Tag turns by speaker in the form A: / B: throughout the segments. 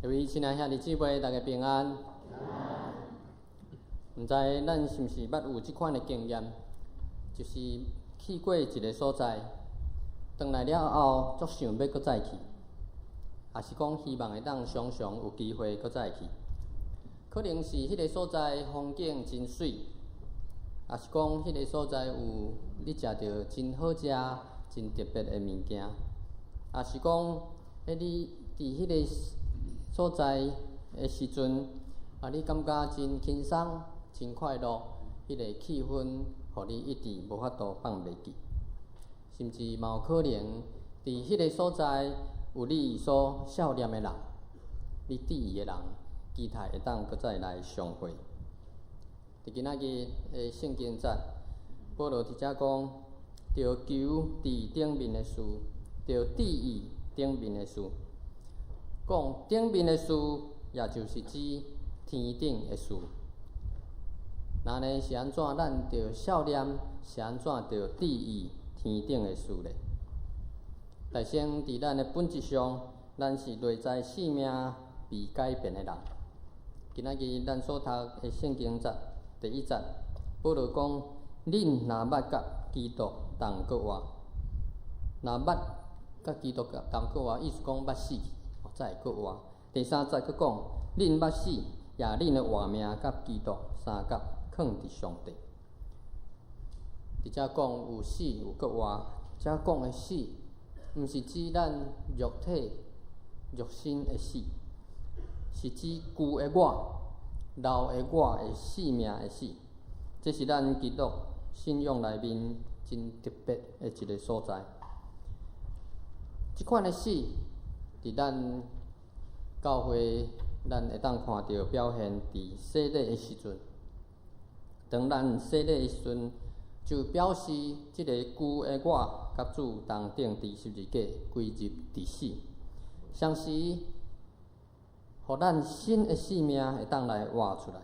A: 各位親愛兄弟姊妹，大家平安。毋知咱是毋是捌有這款的經驗，就是去過一个所在，轉來了後，足想欲閣再去，抑是講希望會當常常有機會閣再去。可能是彼个所在風景真媠，抑是講彼个所在有你食著真好食、真特別的物件，抑是講，你佇彼个所在的時陣，你感覺真輕鬆、真快樂，彼个氣氛，予你一直無法度放袂記。甚至嘛有可能，佇彼个所在有你所想念的人，你致意的人，期待會當閣再來相會。佇今仔日的聖經節，保羅佇遮講，著求佇頂面的事，著注意頂面的事。講頂面的事，也就是指天頂的事。那呢是按怎？咱著數念是按怎著注意天頂的事咧？但先佇咱的本質上，咱是內在生命被改變的人。今仔日咱所讀的聖經節第一節，保羅講：恁若捌佮基督同閣活，若捌佮基督同閣活，意思講捌死去，才會閣活。第三節閣講：恁捌死，也恁的活命佮基督相佮囥佇上帝。佇遮講有死有閣活，遮講的死，毋是指咱肉體肉身的死，是指舊的我、老的我的生命的死。這是咱基督信仰內面真特別的一个所在。這款的死，佇咱教會，咱會當看著表現佇洗禮的時陣。當咱洗禮的時陣，就表示這个舊的我佮主同釘佇十字架歸入佇死，同時，予咱新的生命會當來活出來。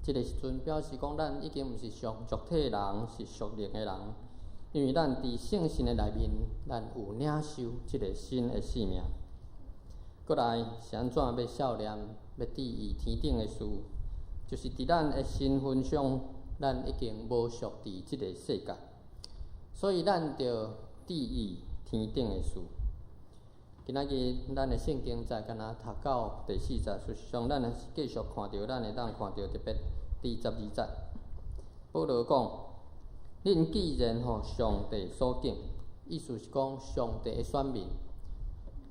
A: 這个時陣表示講，咱已經毋是屬肉體的人，是屬靈的人，因為咱佇聖神的內面，咱有領受這个新的生命。過來是按怎欲數念，欲注意天頂的事，就是佇咱的身份上，咱已經無屬佇這个世界，所以咱著注意天頂的事。今仔日咱的聖經節敢若讀到第四節，事實上咱若是繼續看著，咱會當看著特別佇12節，保羅講：恁既然予上帝所揀，意思是講上帝的選民。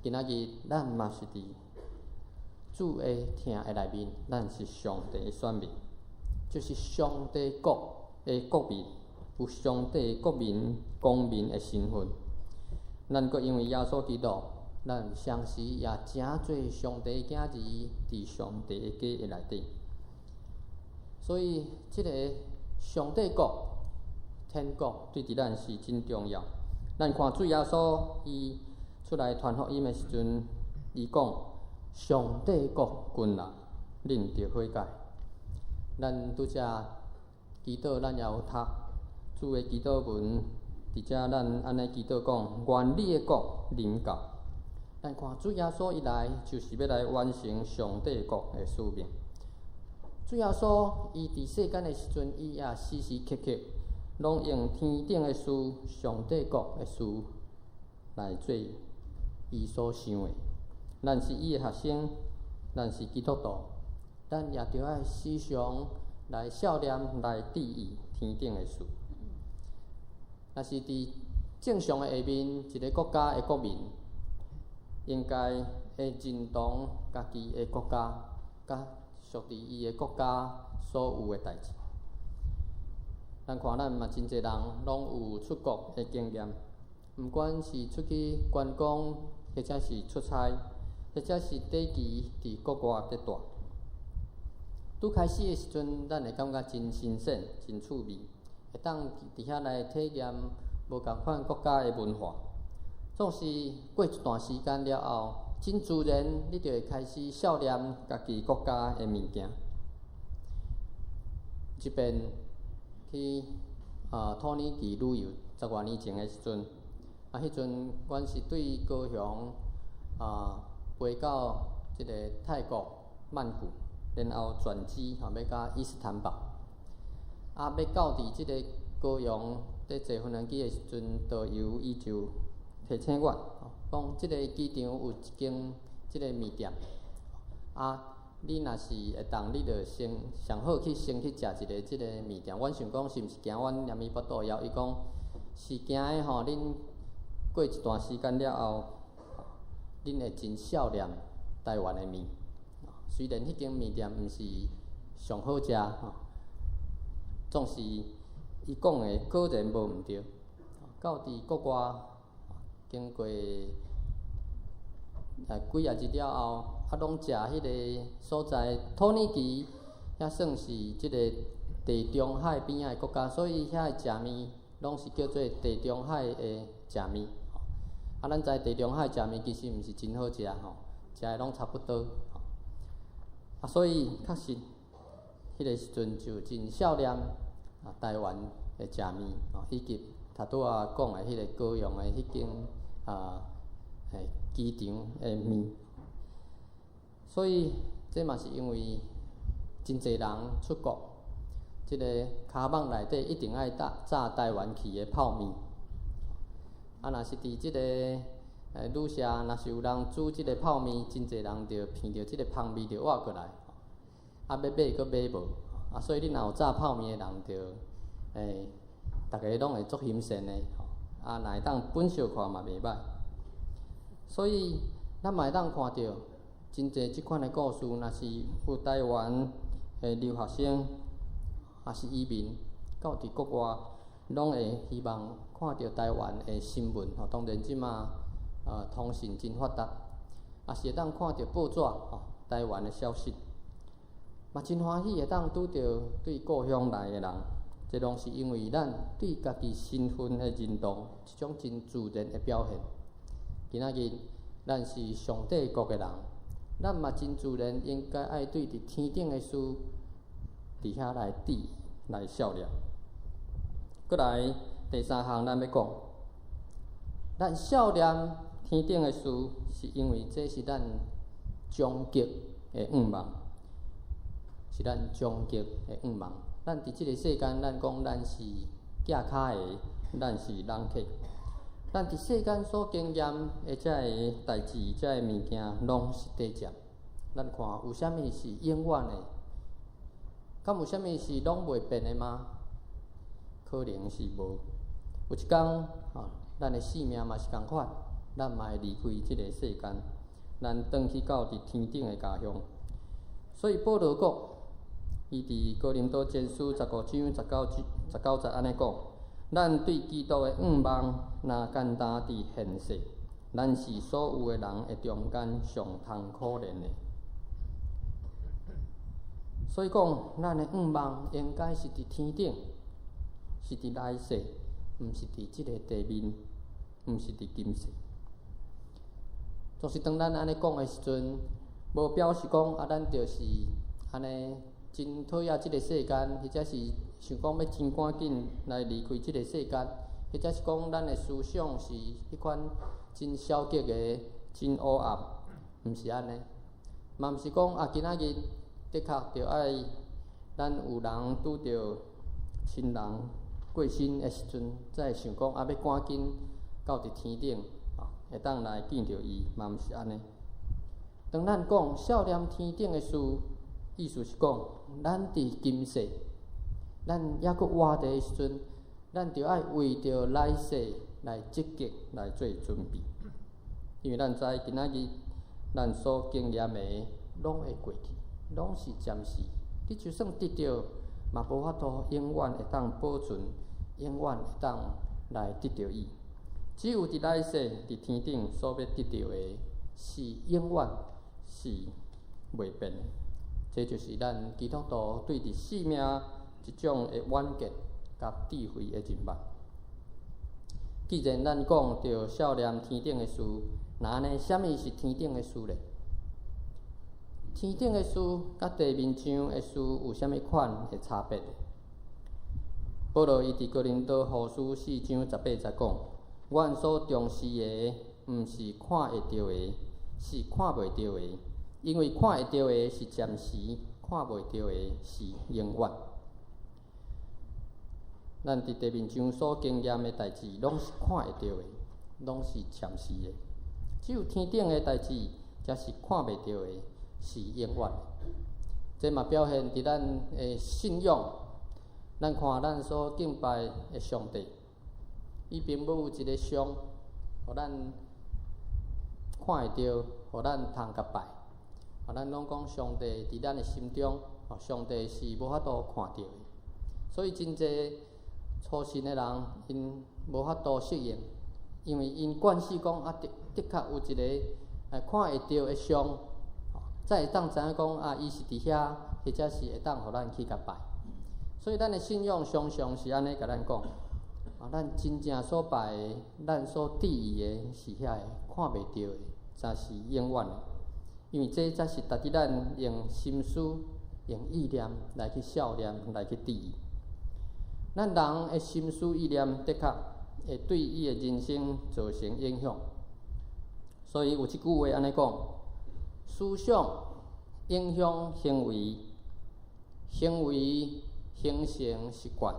A: 今仔日咱嘛是佇主的疼的內面，咱是上帝的選民，就是上帝國的國民，有上帝國民公民的身份。咱閣因為耶穌基督，咱同時也成做上帝的囝兒，佇上帝的家的內底。所以，這个上帝國、天國對佇咱是真重要。咱看主耶穌伊出來傳福音的時陣，伊講：上帝國近啦，恁著悔改。咱拄才祈禱，咱也有讀主的祈禱文，佇遮咱按呢祈禱講：願你的國臨到。咱看主耶穌伊來，就是欲來完成上帝國的使命。主耶穌伊佇世間的時陣，伊也時時刻刻攏用天頂的事、上帝國的事來做伊所想的。咱是伊的學生，咱是基督徒，咱也著愛時常來數念、來注意天頂的事。若是佇正常的下面，一个國家的國民應該會認同家己的國家，佮屬佇伊的國家所有的代誌。咱看咱嘛真濟人攏有出國的經驗，毋管是出去觀光，或者是出差，或者是短期佇國外佇蹛。拄開始的時陣，咱會感覺真新鮮、真趣味，會當佇遐來體驗無仝款國家的文化。總是過一段時間了後，真自然你就會開始數念家己國家的物件。這遍去土耳其旅遊十外年前的時陣，彼陣阮是對高雄飛到這个泰國曼谷，然後轉機吼，欲到伊斯坦堡。啊，欲到佇這个高雄，佇坐飛機的時陣，導遊伊就提醒我，講這个機場有一間這个麵店，啊，你若是會當，你就先上好去先去食一个這个麵店。阮想講是毋是驚阮連伊腹肚枵？伊講是驚的吼，恁過一段時間了後，恁會真想念台灣的麵。雖然彼間麵店毋是上好食，吼，總是伊講的果然無毋對。到佇國外經過幾仔日了後，啊，攏食彼个所在，土耳其遐算是這个地中海邊仔的國家，所以遐的食麵攏是叫做地中海的食麵。啊，咱知地中海食麵其實毋是真好食吼，食的攏差不多。啊，所以確實，彼个時陣就真想念啊台灣的食麵，吼，以及頭拄仔講的彼个高雄的彼間啊，機場的麵。所以這嘛是因為真濟人出國，這个跤蠓內底一定愛炸台灣去的泡麵。啊，若是佇這个旅社，若是有人煮這个泡麵，真濟人就聞著這个芳味就倚過來，啊，欲買閣買無，啊，所以你若有炸泡麵的人就，逐家攏會足欣羨的，啊，若會當分小可嘛袂歹。所以咱嘛會當看著真濟這款的故事，若是有台灣的留學生，抑是移民到佇國外，攏會希望看著台灣的新聞，吼，當然這馬通訊真發達，也是會當看著報紙吼，台灣的消息，嘛真歡喜會當拄著對故鄉來的人，這攏是因為咱對家己身份的認同，一種真自然的表現。今仔日咱是上帝國的人，咱嘛真自然應該愛對佇天頂的事，佇遐來致來想念。閣來第三項，咱欲講，咱想念天頂的事，是因為這是咱終極的願望，是咱終極的願望。咱佇這个世間，咱講咱是寄跤的，咱是人客。咱佇世間所經驗的這个代誌、這个物件，攏是短暫。咱看有啥物是永遠的？敢有啥物是攏袂變的嗎？可能是無。有一工，吼，咱的性命嘛是仝款，咱嘛會離開這个世間，咱轉去到佇天頂的家鄉。所以保羅講，伊佇哥林多前書15章19節按呢講：咱對基督的向望，若簡單佇現世，咱是所有的人的中間上通可憐的。所以講，咱的向望應該是佇天頂，是佇來世，毋是佇這个地面，毋是佇今世。就是當咱按呢講的時陣，無表示講啊，咱就是按呢真討厭這个世間，或者是想講欲真趕緊來離開這个世間，或者是講咱的思想是彼款真消極的、真烏暗，毋是按呢。嘛毋是講啊，今仔日的確著愛咱有人拄著親人過身的時陣，才會想講啊，欲趕緊到佇天頂，啊，會當來見著伊，嘛毋是按呢。當咱講想念天頂的事，意思是講，咱佇今世，咱猶閣活佇的時陣，咱著愛為著來世來積極來做準備，因為咱知今仔日咱所經驗的攏會過去，攏是暫時。你就算得著，嘛無法度永遠會當保存，永遠會當來得著伊。只有佇來世，佇天頂所欲得著的，是永遠是袂變的。這就是咱基督徒對佇性命一種的遠見佮智慧的認捌。既然咱講著想念天頂的事，那按呢，啥物是天頂的事咧？天頂的事佮地面上的事有啥物款的差別？保羅伊佇哥林多後書4章18節講：阮所重視的，毋是看會著的，是看袂著的。因為看會著的是暫時，看袂著的是永遠。咱佇地面上所經驗的代誌，攏是看會著的，攏是暫時的。只有天頂的代誌，才是看袂著的，是永遠的。這嘛表現佇咱的信仰。咱看咱所敬拜的上帝，伊並無有一个像，予咱看會著，予咱通共拜。啊，咱攏講上帝佇咱的心中，上帝是無法度看著的。所以真濟初信的人，𪜶無法度適應，因為𪜶慣勢講啊，的的確有一个看會著的像，才會當知影講啊，伊是佇遐，或者是會當予咱去共拜。所以咱的信仰常常是按呢共咱講，啊，咱真正所拜的，咱所注意的是遐个看袂著的，才是永遠的。因為這才是值得咱用心思、用意念來去數念、來去注意。咱人的心思意念的確會對伊的人生造成影響。所以有一句話按呢講：思想影響行為，行為形成習慣，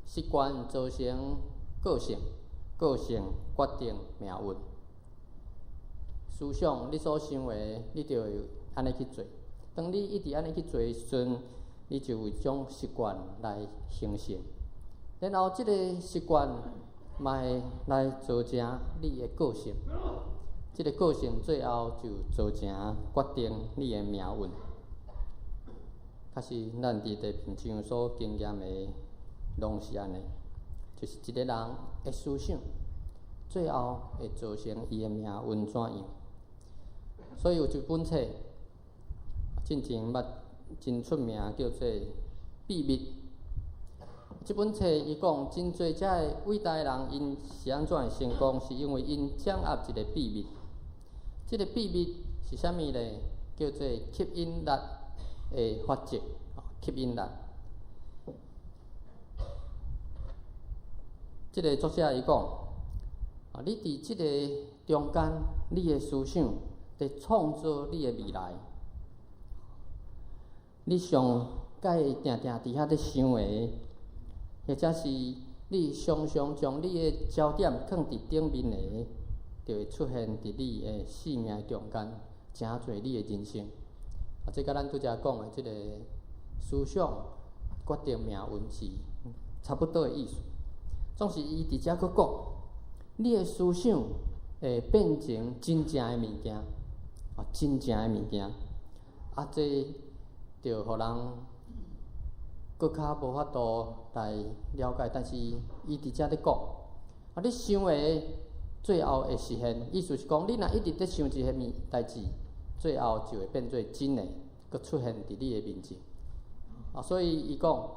A: 習慣造成個性，個性決定命運。思想你所想的，你就會按呢去做。當你一直按呢去做的時陣，你就有一種習慣來形成。然後這个習慣嘛會來造成你的個性。這个個性最後就造成決定你的命運。確實，咱佇地面上所經驗的，攏是按呢，就是一个人的思想，最後會造成伊的命運怎樣。所以有一本冊，進前捌真出名，叫做《秘密》。這本冊伊講，真濟遮个偉大的人，𪜶是按怎會成功？是因為𪜶掌握一个秘密。這个秘密是啥物呢？叫做吸引力的法則。吸引力。這个作者伊講，啊，你佇這个中間，你的思想佇創造你的未來。你上蓋定定佇遐咧想的，或者是你常常將你的焦點放佇頂面的，就會出現佇你的生命中間，誠濟你的人生。啊，這佮咱拄才講的這个思想決定命運是差不多的意思。總是伊佇遮閣講，你的思想會變成真正的物件，啊，真正的物件，啊，這就予人閣較無法度來了解。但是伊佇遮咧講，啊，你想的最後會實現，意思是講，你若一直咧想一个物代誌，最後就會變做真的，閣出現佇你的面前。啊，所以伊講，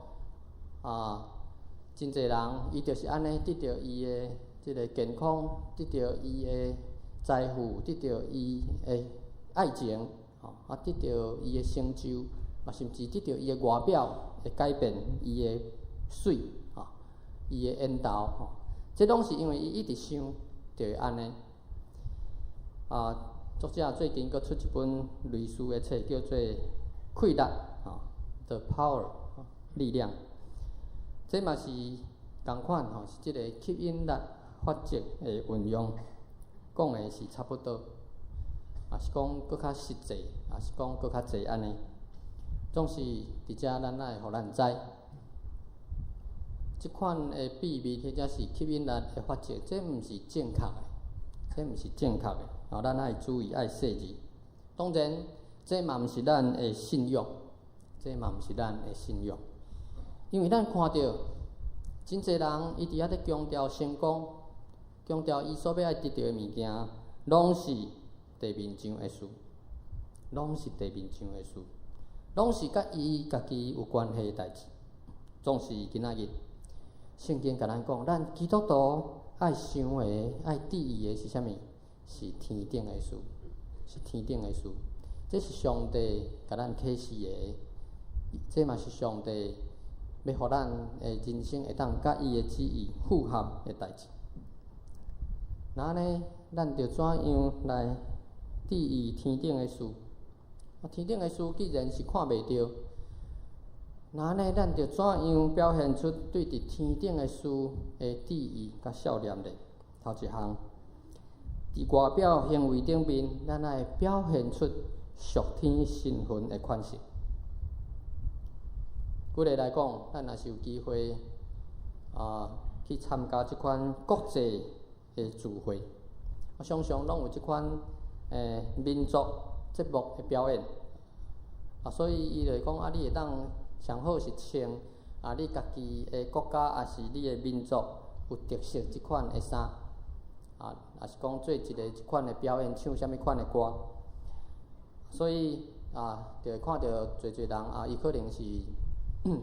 A: 啊，真濟人伊就是按呢得著伊的這个健康，得著伊的財富，得著伊的愛情，吼，啊，得著伊的成就，啊，甚至得著伊的外表會改變伊的媠，吼，伊的緣投，吼，這攏是因為伊一直想，就會按呢。啊，作者最近閣出一本類似的冊，叫做《氣力》，吼，The Power，力量。這嘛是仝款吼，是這个吸引力法則的運用，講的是差不多，也是講閣較實際，也是講閣較濟按呢。總是佇遮咱愛予咱知，這款的秘密或者是吸引力的法則，這毋是正確的，這毋是正確的，吼，咱愛注意，愛細膩。當然，這嘛毋是咱的信仰，這嘛毋是咱的信仰，因為咱看著真濟人，伊佇遐咧強調成功，強調伊所欲愛得著的物件，攏是地面上的事，攏是地面上的事，攏是佮伊家己有關係的代誌。總是今仔日，聖經共咱講，咱基督徒愛想的、愛注意的是啥物？是天頂的事，是天頂的事。這是上帝共咱啟示的，這嘛是上帝欲予咱的人生會當佮伊的旨意符合的代誌。那按呢，咱著怎樣來注意天頂的事？啊，天頂的事既然是看袂著，那按呢，咱著怎樣表現出對佇天頂的事的志意佮數念咧？頭一項，佇外表行為頂面，咱愛表現出屬天身份的款式。舉例來講，咱若是有機會啊去參加這款國際的聚會，常常攏有這款民族節目的表演，啊，所以伊就會講啊，你會當上好是穿啊，你家己的國家抑是你的民族有特色這款的衫，啊，抑是講做一个這款的表演，唱啥物款的歌，所以啊，就會看著濟濟人啊，伊可能是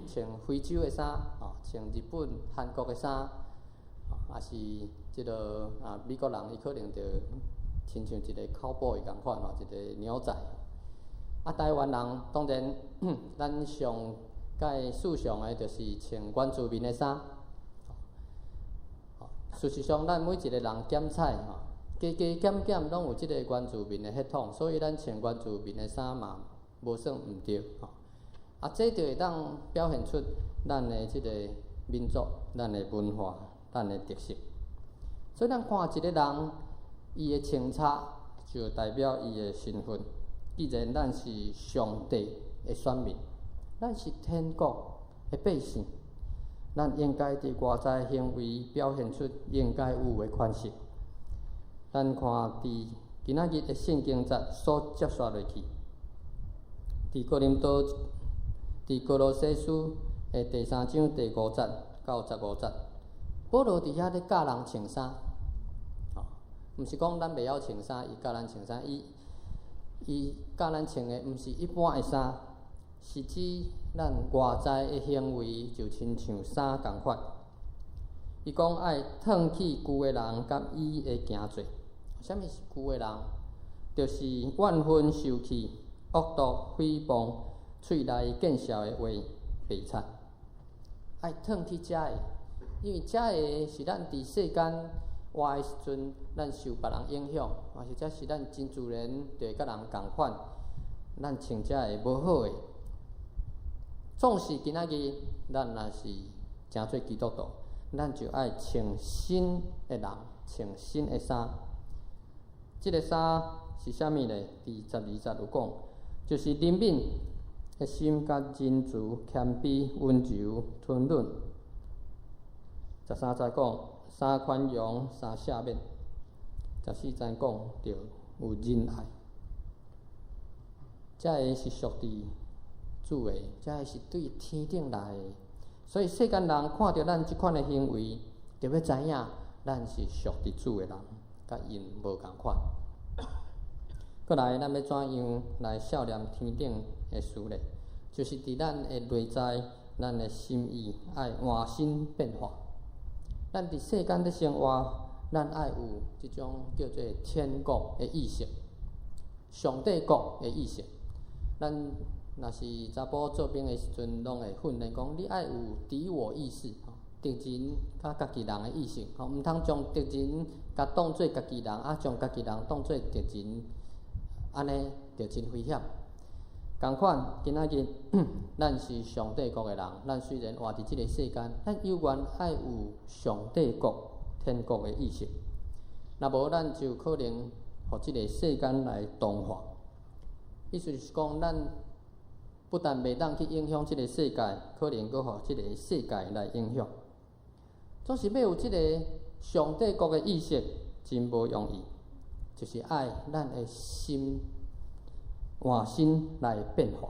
A: 穿非洲的衫，啊，穿日本、韓國的衫，抑是這个啊美國人，伊可能就親像一個 cowboy 仝款吼，一個牛仔。啊，台灣人當然，咱上蓋時尚的，就是穿原住民的衫。事實上，咱每一個人檢採吼，加加減減攏有這個原住民的血統，所以咱穿原住民的衫嘛，無算毋對吼。啊，這就會當表現出咱的這個民族、咱的文化、咱的特色。所以，咱看一個人，伊的穿插就代表伊的身份。既然咱是上帝的選民，咱是天國的百姓，咱應該佇外在行為表現出應該有的款式。咱看佇今仔日的聖經節所接續落去，佇哥林多，佇歌羅西書的第三章第五節到15節，保羅佇遐咧教人穿衫，吼，毋是講咱袂曉穿衫，伊教咱穿衫，伊教咱穿的毋是一般的衫，是指咱外在的行為就親像衫仝款。伊講愛褪去舊的人佮伊的行做，啥物是舊的人？就是怨恨、受氣、惡毒、誹謗、喙內見笑的話、白賊。愛褪去這个，因為這个是咱佇世間活的時陣，咱受別人影響，或者是咱真自然就會佮人仝款，咱穿這个無好的。總是今仔日，咱若是成做基督徒，咱就愛穿新的人，穿新的衫。這个衫是啥物呢？佇12節有講，就是憐憫的心，佮仁慈、謙卑、溫柔、吞忍。13節講三寬容，三赦免。14節講著有仁愛。這个是屬佇主的，這个是對天頂來的。所以世間人看著咱這款的行為，就欲知影咱是屬佇主的人，佮𪜶無仝款。閣來，咱欲怎樣來數念天頂的事咧？就是佇咱的內在，咱的心意愛換新變化。咱佇世間咧生活，咱愛有這種叫做天國的意識，上帝國的意識。咱若是查埔做兵的時陣，攏會訓練講，你愛有敵我意識，敵人佮家己人的意識，吼，毋通將敵人共當做家己人，啊，將家己人當做敵人，按呢就真危險。仝款，今仔日咱是上帝國的人，咱雖然活佇這个世間，咱猶原愛有上帝國、天國的意識。若無，咱就可能予這个世間來同化。意思就是講，咱不但袂當去影響這个世界，可能閣予這个世界來影響。總是欲有這个上帝國的意識，真無容易，就是愛咱的心換新來變化。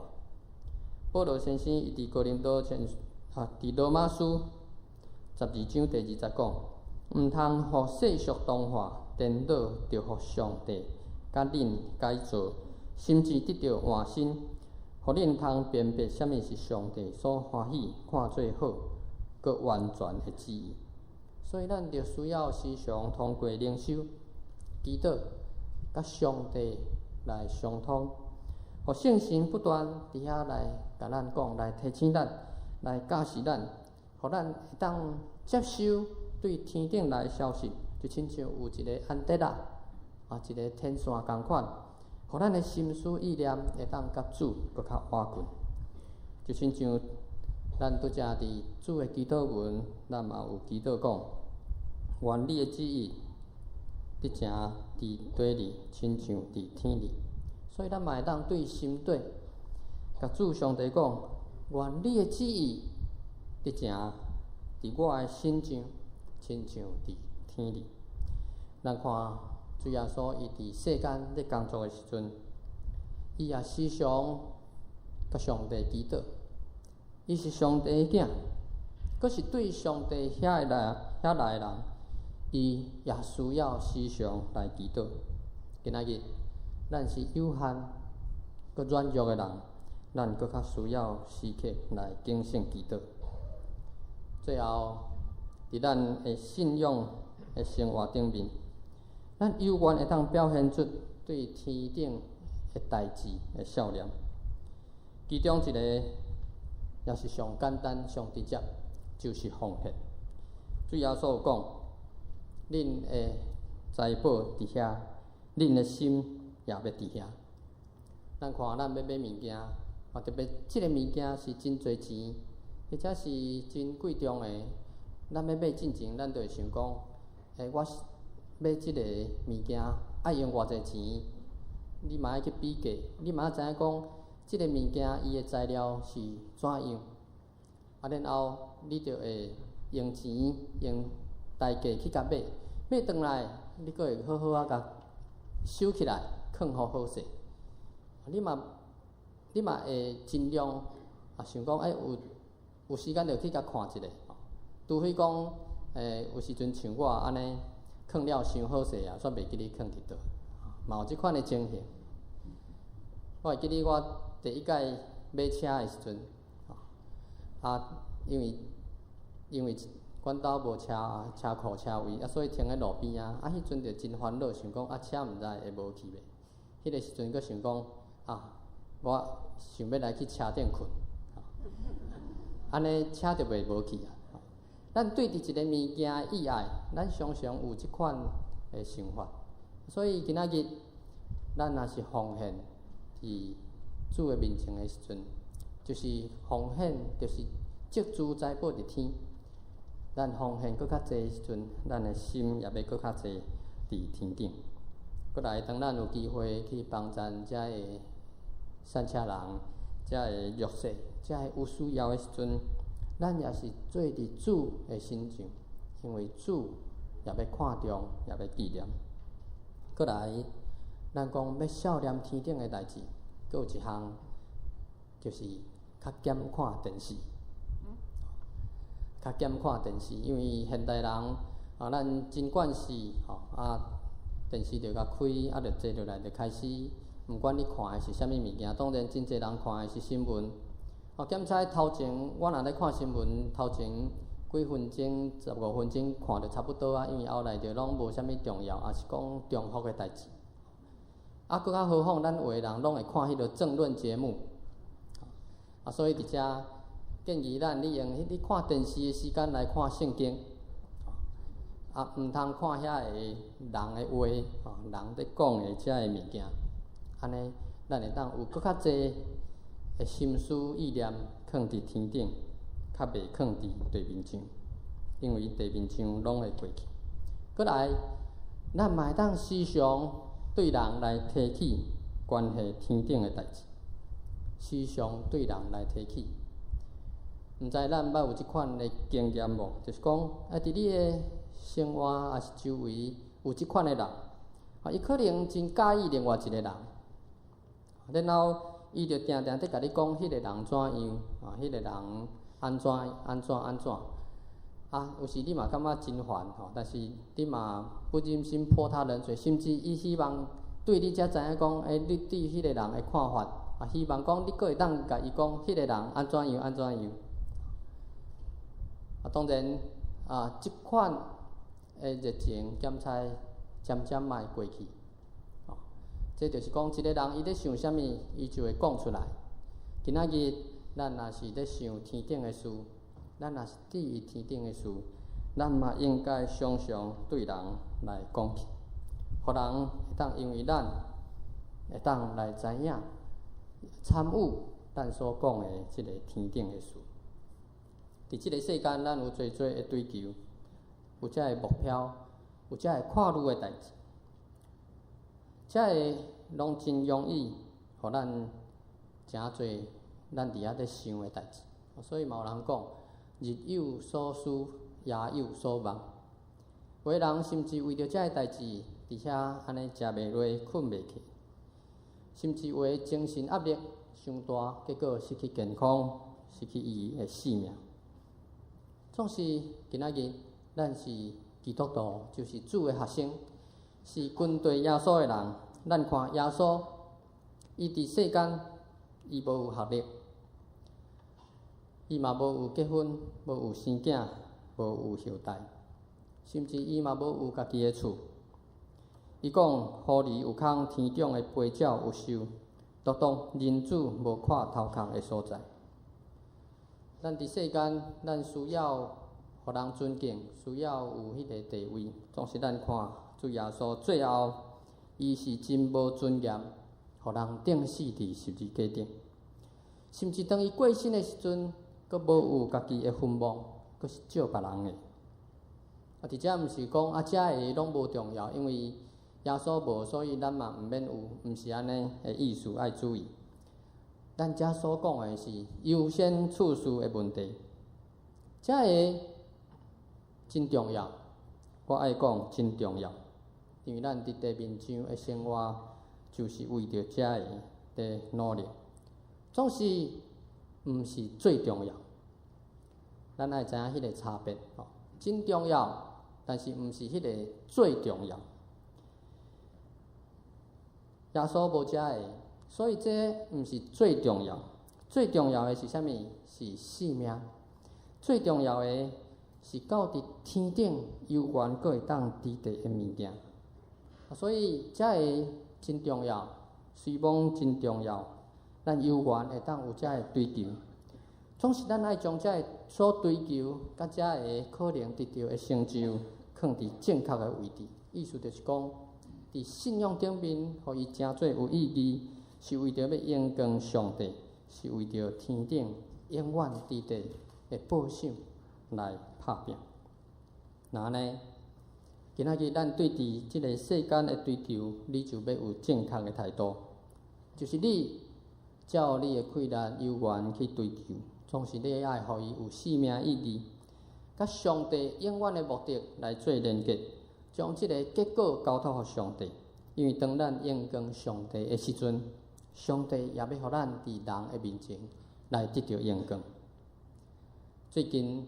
A: 保羅先生伊佇哥林多前啊，佇羅馬書12章第2節講，毋通予世俗同化，顛倒著予上帝共恁改造，心智得著換新，予恁通辨別啥物是上帝所歡喜、看做好、閣完全的旨意。所以咱著需要時常通過靈修、祈禱，佮上帝來相通，予聖神不斷佇遐來共咱講，來提醒咱，來教示咱，予咱會當接收對天頂來的消息，就親像有一个安提阿，啊，一个天線仝款，予予咱的心思意念會當佮主閣較倚近。就親像咱拄才佇主的祈禱文，咱嘛有祈禱講：願你的旨意得成佇地裡，親像佇天裡。所以咱嘛會當對心底，共主上帝講：願你的旨意得成佇我的身上，親像佇天裡。咱看主耶穌伊佇世間咧工作的時陣，伊也時常共上帝祈禱。伊是上帝的囝，閣是對上帝遐來遐來的人，伊也需要時常來祈禱。今仔日，咱是有限、閣軟弱的人，咱閣較需要時刻來警醒祈禱。最後，佇咱的信仰的生活頂面，咱猶原會當表現出對天頂的代誌的數念。其中一個也是上簡單、上直接，就是奉獻。主耶穌有講：恁的財寶佇遐，恁的心也欲佇遐。咱看，咱欲買物件，啊，特別這个物件是真濟錢，或者是真貴重的，咱欲買進前，咱就會想講：欸，我買這个物件愛用偌濟錢？你嘛愛去比價，你嘛愛知影講，這个物件伊的材料是怎樣？啊，然後你就會用錢用代價去共買，買轉來，你閣會好好仔共收起來，囥予好勢。你嘛會盡量啊想講，欸，有時間就去共看一下。除非講，欸，有時陣像我按呢，囥了傷好勢啊，煞袂記得囥佇佗，嘛有這款的情形。我會記得我第一擺買車的時陣，啊，因為阮兜無車庫車位，啊，所以停佇路邊啊，啊，彼陣就真煩惱，想講啊，車毋知會無去袂。彼个時陣閣想講，啊，我想欲來去車頂睏，按呢車就袂無去啊。咱對佇一个物件的意愛，咱常常有這款的想法。所以今仔日，咱若是奉獻佇主的面前的時陣，就是奉獻，就是積聚財寶佇天。咱奉獻閣較濟時陣，咱的心也欲閣較濟佇天頂。閣來，當咱有機會去幫贊遮个散赤人、遮个弱勢、遮个有需要的時陣，咱也是做佇主的身上，因為主也欲看重，也欲紀念。閣來，咱講欲數念天頂的代誌，閣有一項，就是較減看電視。較減看電視，因為現代人啊，咱真慣勢吼啊，電視就共開，啊，就坐落來就開始，毋管你看的是啥物物件，當然真濟人看的是新聞。哦，檢查頭前，我若咧看新聞，頭前幾分鐘、15分鐘看就差不多啊，因為後來就攏無啥物重要，抑是講重複的代誌。啊，閣較何況咱有的人攏會看彼个政論節目，啊，所以佇遮建議咱利用彼你看電視的時間來看聖經，啊，毋通看遐个人的話，吼，人咧講的遮个物件，按呢，咱會當有閣較濟的心思意念囥佇天頂，較袂囥佇地面上，因為地面上攏會過去。閣來，咱嘛會當時常對人來提起關係天頂的代誌，時常對人來提起。毋知咱捌有這款的經驗無？就是講，啊，佇你的生活抑是周圍有這款的人，啊，伊可能真佮意另外一個人，然後伊就定定佇共你講彼個人怎樣，啊，彼個人按怎按怎按怎，啊，有時你嘛感覺真煩吼，但是你嘛不忍心潑他冷水，甚至伊希望對你才知影講，欸，你對彼個人的看法，啊，希望講你閣會當共伊講彼個人按怎樣按怎樣。啊，當然，啊，這款的熱情檢查漸漸嘛會過去。哦，這就是講一個人伊咧想啥物，伊就會講出來。今仔日咱若是咧想天頂的事，咱若是注意天頂的事，咱嘛應該常常對人來講起，予人會當因為咱會當來知影參與咱所講的這个天頂的事。佇這个世間，咱有濟濟的追求，有遮个目標，有遮个看慮的代誌，遮个攏真容易，予咱誠濟咱佇遐咧想的代誌。所以嘛有人講，日有所思，夜有所夢。有的人甚至為著遮个代誌，佇遐按呢食袂落，睏袂去，甚至有的精神壓力傷大，結果失去健康，失去伊的性命。總是今仔日，咱是基督徒，就是主的學生，是跟隨耶穌的人。咱看耶穌，伊佇世間，伊無有學歷，伊嘛無有結婚，無有生囝，無有後代，甚至伊嘛無有家己的厝。伊講：狐狸有空，天頂的飛鳥有巢，獨獨人子無倚頭殼的所在。咱佇世間，咱需要予人尊敬，需要有彼个地位。總是咱看主耶穌最後，伊是真無尊嚴，予人釘死佇十字架頂。甚至當伊過身的時陣，閣無有家己的墳墓，閣是借別人的。啊，佇遮毋是講啊，遮个攏無重要，因為耶穌無，所以咱嘛毋免有，毋是按呢的意思，愛注意。咱遮所講的是優先次序的問題，遮个真重要，我愛講真重要，因為咱佇地面上的生活就是為著遮个佇努力，總是毋是最重要。咱愛知影彼个差別吼，真重要，但是毋是彼个最重要。耶穌無遮个，所以這毋是最重要。最重要的是啥物？是性命。最重要的是到佇天頂猶原閣會當得著的物件。所以遮个真重要，雖罔真重要，咱猶原會當有遮个追求。總是咱愛將遮个所追求，佮遮个可能得著的成就，囥佇正確的位置。意思就是講，佇信仰頂面，予伊誠做有意義，是為著欲榮光上帝，是為著天頂永遠佇地的報賞來拍拚。那按呢，今仔日咱對佇這个世間的追求，你就欲有正確的態度，就是你照你的氣力猶原去追求，總是你愛予伊有生命意義，佮上帝永遠的目的來做連結，將這个結果交託予上帝。因為當咱榮光上帝的時陣，上帝也欲予咱佇人的面前來得著榮光。最近，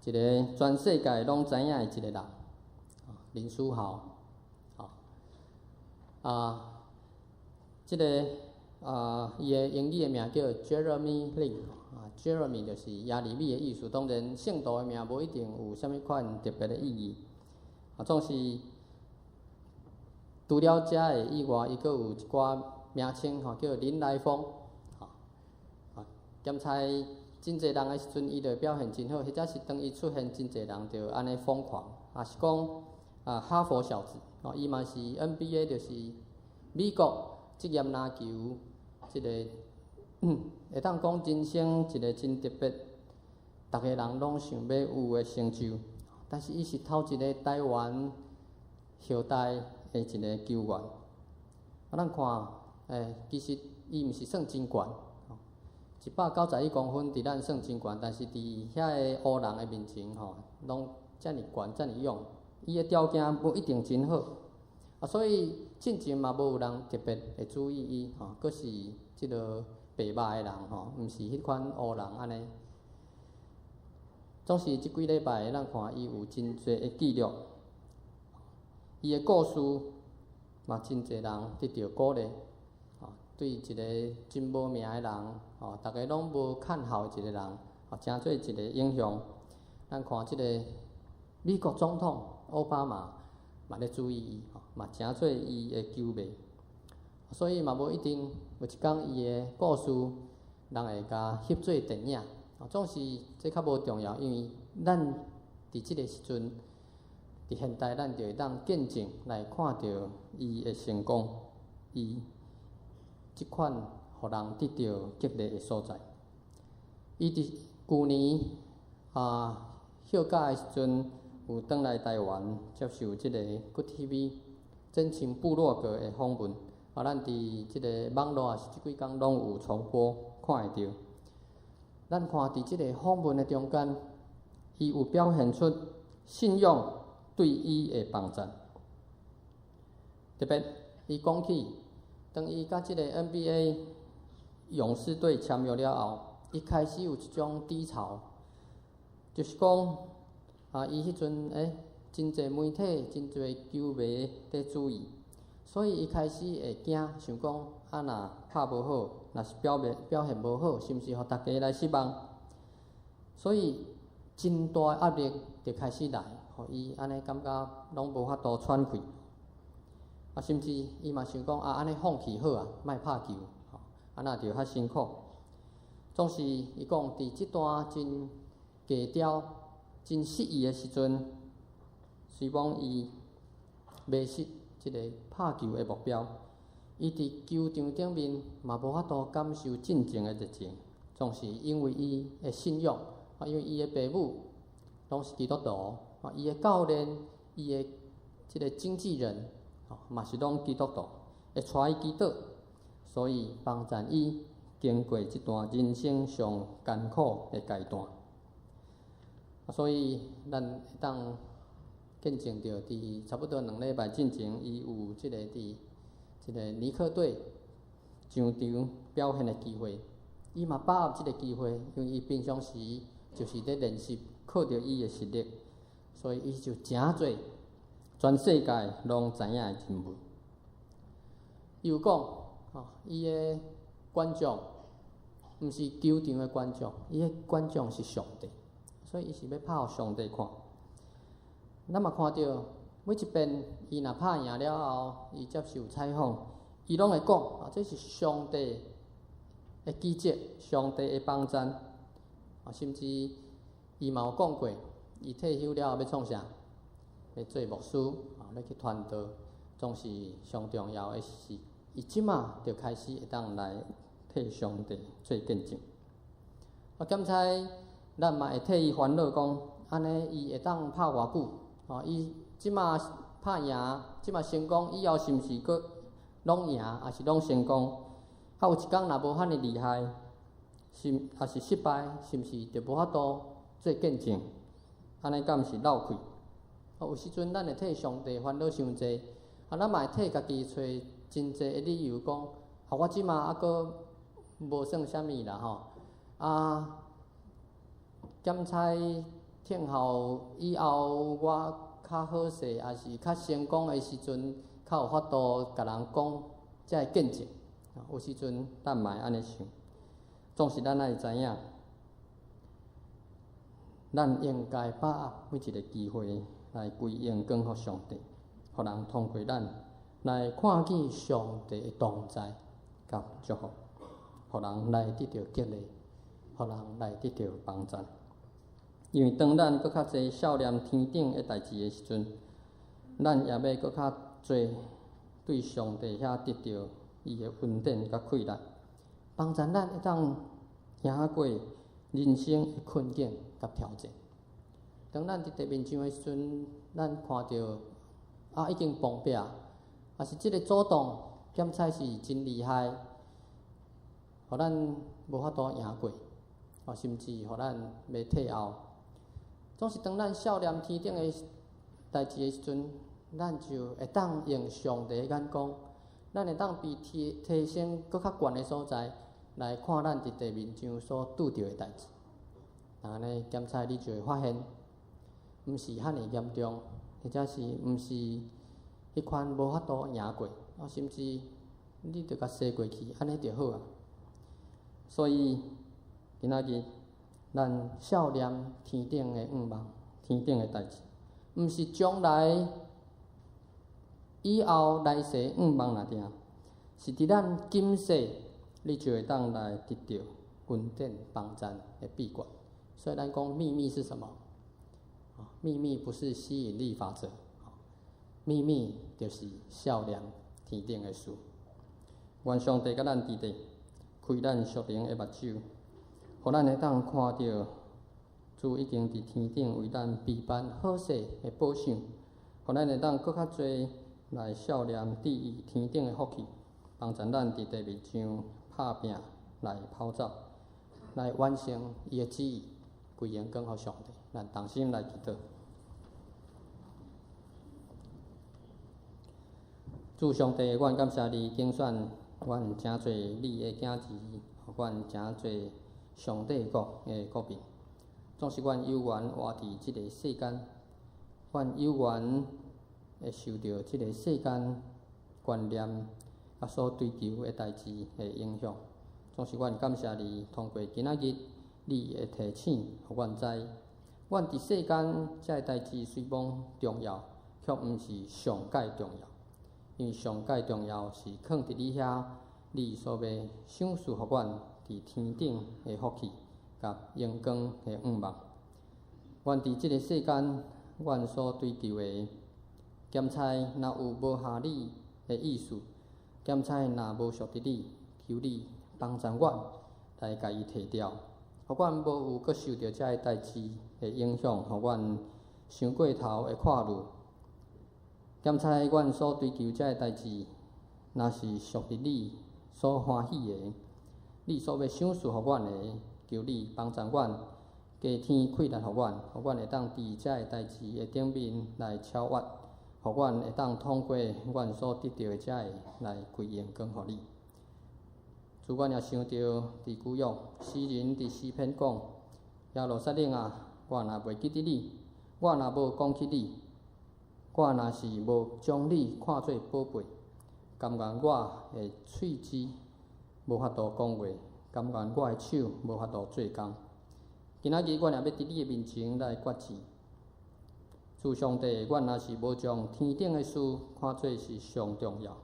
A: 一个全世界攏知影的一个人，林書豪，啊，這个啊，伊的英語的名叫 Jeremy Lin，啊，Jeremy 就是耶利米的意思。當然，聖徒的名無一定有啥物款特別的意義。啊，總是除了遮个以外，伊閣有一寡名稱吼，叫林來瘋。啊，檢查真濟人的時陣，伊就表現真好；或者是當伊出現真濟人就按呢瘋狂，抑是講啊哈佛小子，哦，伊嘛是 NBA，就是美國職業籃球這个會當講人生一个真特別，逐个人攏想欲有的成就。但是伊是頭一个台灣後代的一个球員。啊，咱看，其實伊毋是算真懸，191公分，佇咱算真懸，但是佇遐个黑人的面前吼，攏遮爾懸，遮爾勇，伊的條件無一定真好，啊，所以進前嘛無有人特別會注意伊吼，閣是這个白目的人吼，毋是彼款烏人按呢。總是這幾禮拜，咱看伊有真濟的記錄，伊的故事嘛真濟人得著鼓勵，吼，對一个真無名的人，吼，逐个攏無看好的一个人，吼，成做一个英雄。咱看這个美國總統奧巴馬嘛咧注意伊，吼，嘛成做伊的球迷。所以嘛無一定有一工伊的故事，人會共翕做電影。總是這較無重要，因為咱佇這个時陣，佇現代，咱就會當見證來看著伊的成功，伊這款予人得著激勵的所在。伊佇舊年休假的時陣，有轉來台灣接受這個 Good TV 真情部落格的訪問。咱佇這個網路也是這幾工攏有重播看會著。咱看佇這個訪問的中間，伊有表現出信仰對伊的幫贊。特別伊講起，當伊佮這個 NBA 勇士隊簽約了後，伊開始有一種低潮，就是講伊彼陣真濟媒體、真濟球迷佇注意，所以伊開始會驚，想講若拍無好，若是表現無好，是毋是予大家來失望？所以真大的壓力就開始來，予伊按呢感覺攏無法度喘氣。甚至伊嘛想講按呢放棄好啊，莫拍球，按呢就較辛苦。總是伊講，佇這段真低調、真失意的時陣，雖罔伊迷失這个拍球的目標，伊佇球場頂面嘛無法度感受真正的熱情，總是因為伊的信仰，因為伊的爸母攏是基督徒，伊的教練、伊的這个經紀人，嘛是攏基督徒，會帶伊祈禱，所以幫贊伊經過這段人生上艱苦的階段。所以咱會當見證著，佇差不多2禮拜進前，伊有這个佇這个尼克隊上場表現的機會，伊嘛把握這个機會，因為伊平常時就是咧練習，靠著伊的實力，所以伊就誠濟全世界攏知影的人物。伊有講，伊的觀眾毋是球場的觀眾，伊的觀眾是上帝，所以伊是欲拍予上帝看。咱嘛看著每一遍伊若拍贏了後，伊接受採訪，伊攏會講這是上帝的奇蹟，上帝的幫贊。甚至伊嘛有講過，伊退休了後欲創啥？欲做牧師，欲去傳道，總是上重要的是，伊這馬就開始會當來替上帝做見證。檢採咱嘛會替伊煩惱，講按呢伊會當拍偌久？伊這馬拍贏，這馬成功，以後是毋是閣攏贏，抑是攏成功？有一工若無遐爾厲害，是抑是失敗，是毋是就無法度做見證？按呢敢毋是落氣？有時陣咱會替上帝煩惱傷濟，咱嘛會替家己揣真濟的理由，講我這馬猶閣無算啥物啦吼，檢採聽候以後我較好勢，抑是較成功的時陣，較有法度共人講這个見證。有時陣咱嘛會按呢想，總是咱愛知影，咱應該把握每一个機會來歸榮光予上帝，予人通過咱來看見上帝的同在佮祝福，予人來得著激勵，予人來得著幫贊。因為當咱閣較濟數念天頂的代誌的時陣，咱也欲閣較濟對上帝遐得著伊的恩典佮氣力，幫助咱會當贏過人生的困境佮挑戰。當咱佇地面上的時陣，咱看著已經崩壁，抑是這个阻擋檢採是真厲害，予咱無法度贏過，甚至予咱欲退後。總是當咱數念天頂的代誌的時陣，咱就會當用上帝的眼光，咱會當被提升閣較懸的所在來看咱佇地面上所拄著的代誌。按呢檢採你就會發現，毋是遐爾嚴重，或者是毋是彼款無法度贏過，甚至你著共踅過去，按呢就好啊。所以今仔日咱數念天頂的願望，天頂的代誌，毋是將來以後來世願望爾定，是佇咱今世，你就會當來得著恩典幫贊的秘訣。所以咱講秘密是什麼？秘密不是吸引力法則，秘密就是數念天頂的事。願上帝佮咱佇咧，開咱屬靈的目睭，予咱會當看著主已經佇天頂為咱備辦好勢的寶賞，予咱會當閣較濟來數念佇伊天頂的福氣，幫助咱佇地面上拍拚來跑走，來完成伊的旨意，歸榮光予上帝。咱同心來祈禱。主上帝，阮感謝你揀選阮成做你的囝兒，予阮成做上帝國的國民。總是阮有緣活佇這个世間，阮有緣會受著這个世間觀念佮所追求的代誌的影響。總是阮感謝你，通過今仔日你的提醒，予阮知，阮佇世間這个代誌雖罔重要，卻毋是上蓋重要。因為上蓋重要是囥佇你遐，你所欲賞賜予阮佇天頂的福氣佮榮光的向望。阮佇這个世間，阮所追求的，檢查若有無合你的意思，檢查若無屬佇你，求你幫助阮來共伊提掉，予阮無有閣受著這个代誌的影響，予阮傷過頭的看慮。檢查阮所追求這个代誌，若是屬佇你所歡喜的，你所欲賞賜予阮的，求你幫助阮，加添氣力予阮，予阮會當佇這个代誌的頂面來超越，予阮會當通過阮所得著的這个來歸榮光予你。主，阮也想著佇舊約詩人佇詩篇講：耶路撒冷啊，我若袂記得你，我若無講起你，我若是無將你看做寶貝，甘願我的喙舌無法度講話，甘願我的手無法度做工。今仔日，阮也欲佇你的面前來決志。主上帝，阮若是無將天頂的事看做是上重要，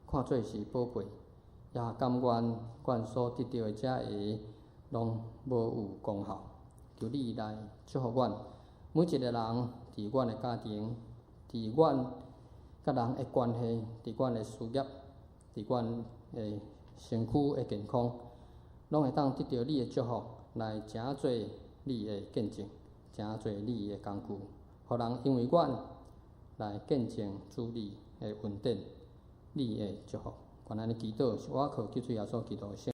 A: 看做是寶貝，也甘願阮所得著的這个攏無有功效。求你來祝福阮每一個人，佇阮的家庭，佇阮佮人的關係，佇阮的事業，佇阮的身軀的健康，攏會當得著你的祝福，來成做你的見證，成做你的工具，予人因為阮來見證主你的恩典，你的祝福。願按呢祈禱，是我靠救主耶穌基督的聖。